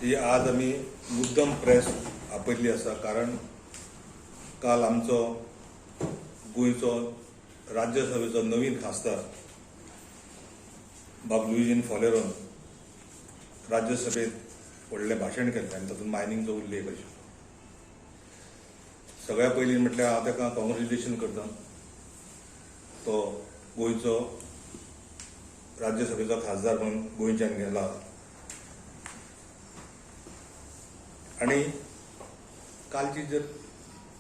ही आज आमी मुद्दम प्रेस आपयल्ली आसा, कारण काल आमचो गोंयचो राज्यसभेचो नवीन खासदार बाब लुईजीन फालेरोन राज्यसभेत व्हडलें भाशण केल्लें आनी तातूंत मायनिंगचो उल्लेख आशिल्लो. सगळ्या पयलीं म्हटल्यार हांव ताका कॉंग्रेच्युलेशन करता. तो गोंयचो राज्यसभेचो खासदार म्हणून गोंयच्यान गेला आनी कालची जर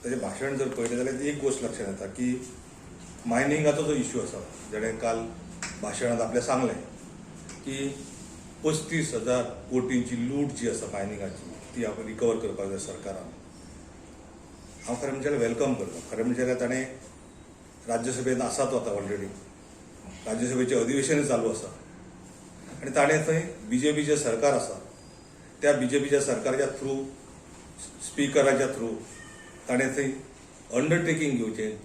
ताजें भाशण जर पळयलें जाल्यार एक गोश्ट लक्षांत येता की मायनिंगाचो जो इश्यू आसा, जेणें काल भाशणांत आपलें सांगलें की 35,000 कोटींची लूट जी आसा मायनिंगाची ती आपण रिकवर करपाक जाय सरकारान. हांव खरें म्हणल्यार welcome करता. खरें म्हणल्यार ताणें राज्यसभेंत आसा तो आतां ऑलरेडी, राज्यसभेचें अधिवेशन चालू आसा आनी ताणें थंय बीजेपीचें सरकार आसा त्या बीजेपीच्या सरकाराच्या थ्रू, स्पिकराच्या थ्रू ताणें थंय अंडरटेकींग घेवचें,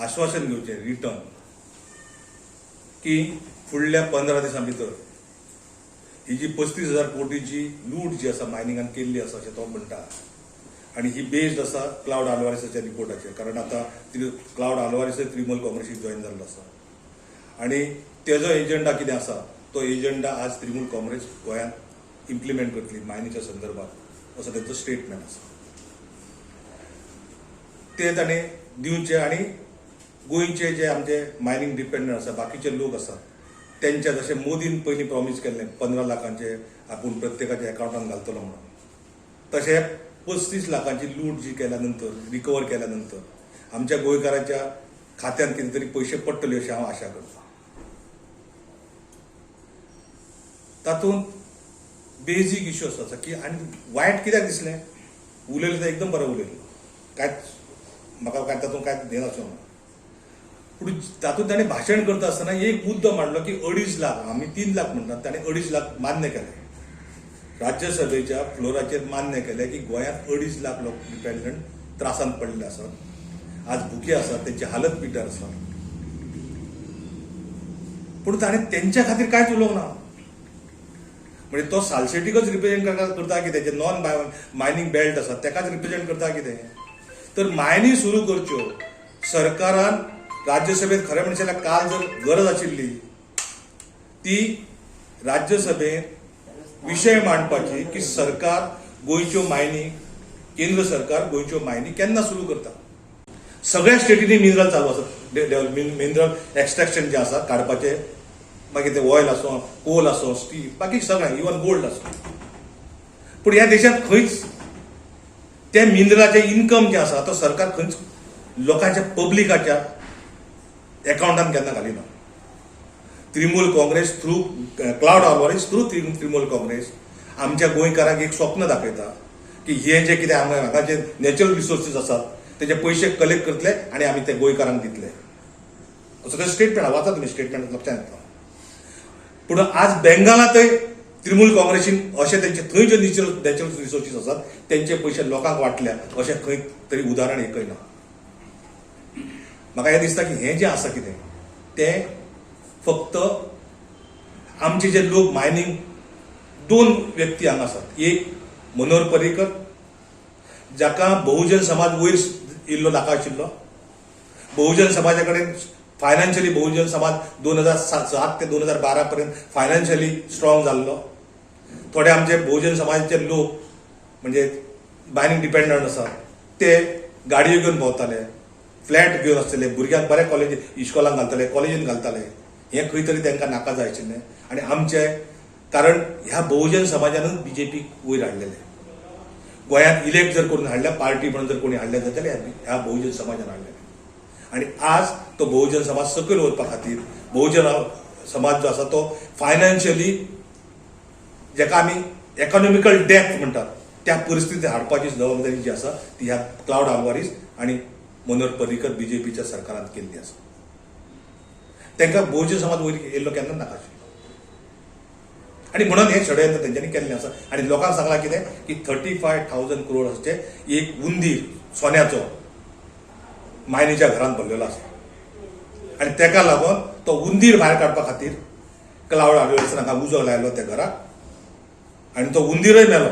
आश्वासन घेवचें रिटर्न की फुडल्या 15 दिसां भितर ही जी 35,000 कोटीची लूट जी आसा मायनिंगान केल्ली आसा अशें तो म्हणटा आनी ही बेस्ड आसा क्लावड आल्वारीसाच्या रिपोर्टाचेर, कारण आतां क्लावड आल्वारीसय तृणमूल काँग्रेसीक जॉयन जाल्लो आसा आनी तेजो एजंडा कितें आसा तो एजंडा आज तृणमूल काँग्रेस गोंयांत इम्प्लिमेंट करतली मायनीच्या संदर्भात, असो तेंचो स्टेटमेंट आसा. ते ताणें दिवचे आनी गोंयचे जे आमचे मायनींग डिपेंडंट आसा, बाकीचे लोक आसात तेंच्या, जशें मोदीन पयलीं प्रॉमीस केल्लें 15 लाखांचे आपूण प्रत्येकाच्या एकावंटान घालतलो म्हणून, तशें 35 लाखांची लूट जी केल्या नंतर, रिकवर केल्या नंतर आमच्या गोंयकारांच्या खात्यांत कितें तरी पयशे पडटले अशें हांव आशा करतां. तातूंत बेजीक इश्यू आसा की आनी वायट कित्याक दिसलें, उलयलें तर एकदम बरें उलयलें, कांयच म्हाका कांय तातूंत कांयच हें नासलें. पूण तातूंत ताणें भाशण करता आसतना एक मुद्दो मांडलो की 2.5 लाख, आमी 3 लाख म्हणटात, ताणें 2.5 लाख मान्य केलें, राज्यसभेच्या फ्लोराचेर मान्य केलें की गोंयांत 2.5 लाख लोक डिपेंडंट त्रासांत पडलेले आसात, आज भुके आसात, तेंची हालत पिड्ड्यार आसा. पूण ताणें तेंच्या खातीर कांयच उलोवंक ना. म्हणजे तो सालसेटीकच रिप्रेझेंट करता कितें, जे नॉन मायनींग बेल्ट आसा तेकाच रिप्रेझेंट करता कितें. तर मायनी सुरू करच्यो सरकारान राज्यसभेत. खरें म्हणचे जाल्यार काल जर गरज आशिल्ली ती राज्यसभेत विशय मांडपाची की सरकार गोंयच्यो मायनी, केंद्र सरकार गोंयच्यो मायनी केन्ना सुरू करता. सगळ्या स्टेटींनी मिनरल चालू आसा, मिनरल एक्स्ट्रॅक्शन जें आसा काडपाचें, मागीर ते ऑयल आसूं, कोल आसूं, स्टील, बाकी सगळें, इवन गोल्ड आसूं. पूण ह्या देशांत खंयच ते मिनरलाचें इन्कम जें आसा तो सरकार खंयच लोकांच्या पब्लिकाच्या एकावंटान केन्ना घालिना. Trinamool Congress through Claude Alvares through Trinamool Congress आमच्या गोंयकारांक एक स्वप्न दाखयता की हे जे कितें आमकां हांगा जे नॅचरल रिसोर्सीस आसात तेजे पयशे कलेक्ट करतले आनी आमी ते गोंयकारांक दितले, असो तें स्टेटमेंट वाचा तुमी, स्टेटमेंट लक्षांत येतलो. पूण आज बेंगालांतय तृणमूल काँग्रेसीन अशें तेंचे थंय जे नॅचरल रिसोर्सीस आसात तेंचे पयशे लोकांक वांटल्या अशें खंय तरी उदाहरण एकय ना. म्हाका हें दिसता की हें जें आसा कितें तें फक्त आमचे जे लोक मायनींग, 2 व्यक्ती हांगा आसात, एक मनोहर पर्रीकर जाका बहुजन समाज वयर येयल्लो नाका आशिल्लो, बहुजन समाजा कडेन फायनान्शियली बहुजन समाज 2007 ते 2012 पर्यंत फायनान्शियली स्ट्रॉंग जाल्लो. थोडे आमचे बहुजन समाजाचे लोक म्हणजे मायनींग डिपेंडंट आसा ते गाडयो घेवन भोंवताले, फ्लॅट घेवन आसतले, भुरग्यांक बऱ्या कॉलेज इश्कोलांक घालताले, कॉलेजीन घालताले. हें खंय तरी तांकां नाका जाय आशिल्लें आनी आमचे कारण ह्या बहुजन समाजानूच बीजेपीक वयर हाडलेलें. गोंयांत इलेक्ट जर करून हाडल्या, पार्टी म्हणून जर कोणी हाडल्या जाल्यार ह्या बहुजन समाजान हाडलेलें. आनी आज तो बहुजन समाज सकयल वचपा खातीर बहुजन समाज जो आसा तो फायनान्शियली जेका आमी इकॉनॉमिकल डेथ म्हणटात त्या परिस्थितीत हाडपाची जबाबदारी जी आसा ती ह्या क्लावड आल्वारीस आनी मनोहर पर्रीकर बीजेपीच्या सरकारान केल्ली आसा. तांकां बहुजन समाज वयर येयल्लो केन्ना नाका आशिल्लो आनी म्हणून हें षडयंत्र तेंच्यांनी केल्लें आसा. आनी लोकांक सांगलां कितें की 35,000 करोड एक उंदीर सोन्याचो मायनीच्या घरांत भरलेलो आसा आनी तेका लागून तो उंदीर भायर काडपा खातीर क्लावड आल्वारीसान हांगा उजो लायलो त्या घराक. आनी तो उंदीरय मेलो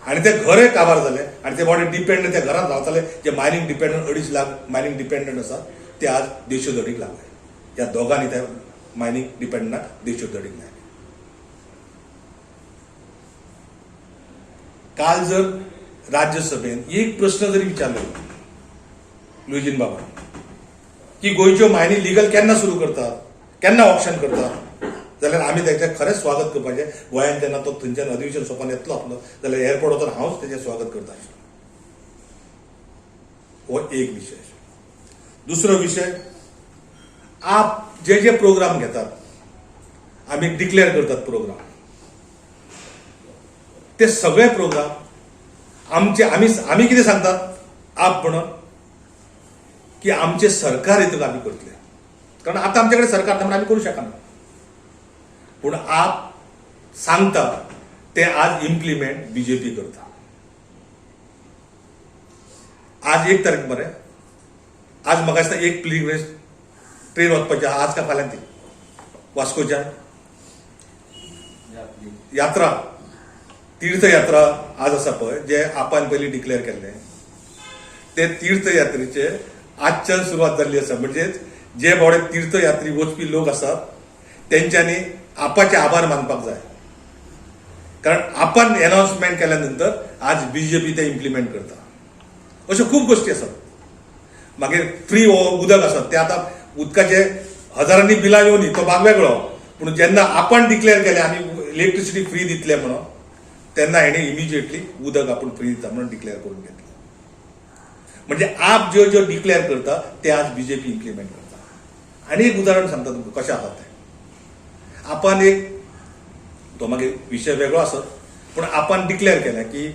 आनी ते घरय काबार जाले आनी ते बॉडी डिपेंडंट त्या घरांत रावताले जे mining dependent 2.5 lakh mining dependent आसात ते आज देशोधडीक लागले. ह्या दोगांनी त्या मायनींग डिपेंडंटाक देशोधडीक लायले. काल जर राज्यसभेन एक प्रश्न जरी विचारलो लुईजिन बाबा की गोंयच्यो मायनी लिगल केन्ना सुरू करतात, केन्ना ऑप्शन करतात, जाल्यार आमी तेचें खरेंच स्वागत करपाचें. गोंयान जेन्ना तो थंयच्यान अधिवेशन सोंपोवन येतलो आपलो जाल्यार एअरपोर्ट वचून हांवच तेचें स्वागत करता आशिल्लो. हो एक विशय. दुसरो विशय, आप जे जे प्रोग्राम घेतात आमी डिक्लेअर करतात प्रोग्राम, ते सगळे प्रोग्राम आमचे आमी आमी कितें सांगतात आप म्हणून की आमचे सरकार येतकच आमी करतले, कारण आतां आमचे कडेन सरकार ना म्हणून आमी करूं शकना. पूण आप सांगता ते आज इम्प्लिमेंट बीजेपी करता. आज 1 तारीख मरे, आज म्हाका दिसता एक पिलग्रिमेज ट्रेन वचपाची आज काय फाल्यां ती वास्कोच्यान यात्रा, तीर्थयात्रा आज आसा पळय, जे आपान पयलीं डिक्लेअर केल्ले ते तीर्थयात्रेचे आजच्यान सुरवात जाल्ली आसा. म्हणजेच जे बावडे तीर्थयात्री वचपी लोक आसात तेंच्यांनी आपाचे आभार मानपाक जाय, कारण आपान एनाउन्समेंट केल्या नंतर आज बीजेपी ते इम्प्लिमेंट करता. अश्यो खूब गोश्टी आसात. मागीर फ्री उदक आसात ते आतां उदकाचे हजारांनी बिलां येवनी, तो भाग वेगळो, पूण जेन्ना आपण डिक्लेअर केलें आमी इलेक्ट्रिसिटी फ्री दितले म्हणून, तेन्ना हेणे इमिजिएटली उदक आपूण फ्री दिता म्हणून डिक्लेअर करून घेतलें. म्हणजे आप ज्यो ज्यो डिक्लेअर करता ते आज बीजेपी इम्प्लिमेंट करता. आनी एक उदाहरण सांगता तुमकां कशें आसा तें. आपण एक तो मागीर विशय वेगळो आसत, पूण आपण डिक्लेअर केलें की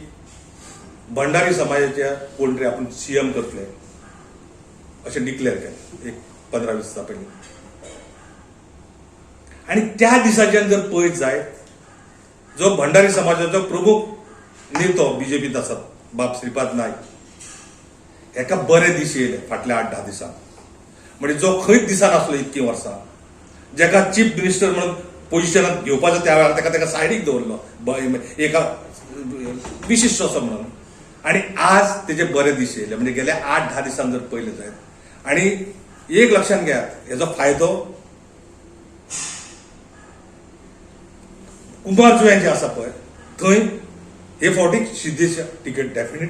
भंडारी समाजाच्या कोण तरी आपूण सीएम करतले अशें डिक्लेअर केलें एक 15-20 दिसां पयलीं. आनी त्या दिसाच्यान जर पळयत जायत, जो भंडारी समाजाचो प्रमुख नेतो बीजेपींत आसात बाब श्रीपाद नायक, हेका बरे दीस येयले फाटल्या 8-10 दिसांक. म्हणजे जो खंयच दिसनासलो इतकीं वर्सां, जेका चीफ मिनिस्टर म्हणून पोजिशनात घेवपाचो त्या वेळार तेका सायडीक दवरलो एका विशिश्ट असो म्हणून, आनी आज तेजे बरे दीस येयले. म्हणजे गेल्या 8-10 दिसांक जर पळयलें जायत, आनी एक लक्षांत घेयात, हेजो फायदो कुंभारजुव्यां जे आसा पळय थंय हे फावटी सिद्धेश तिकेट डेफिनेटली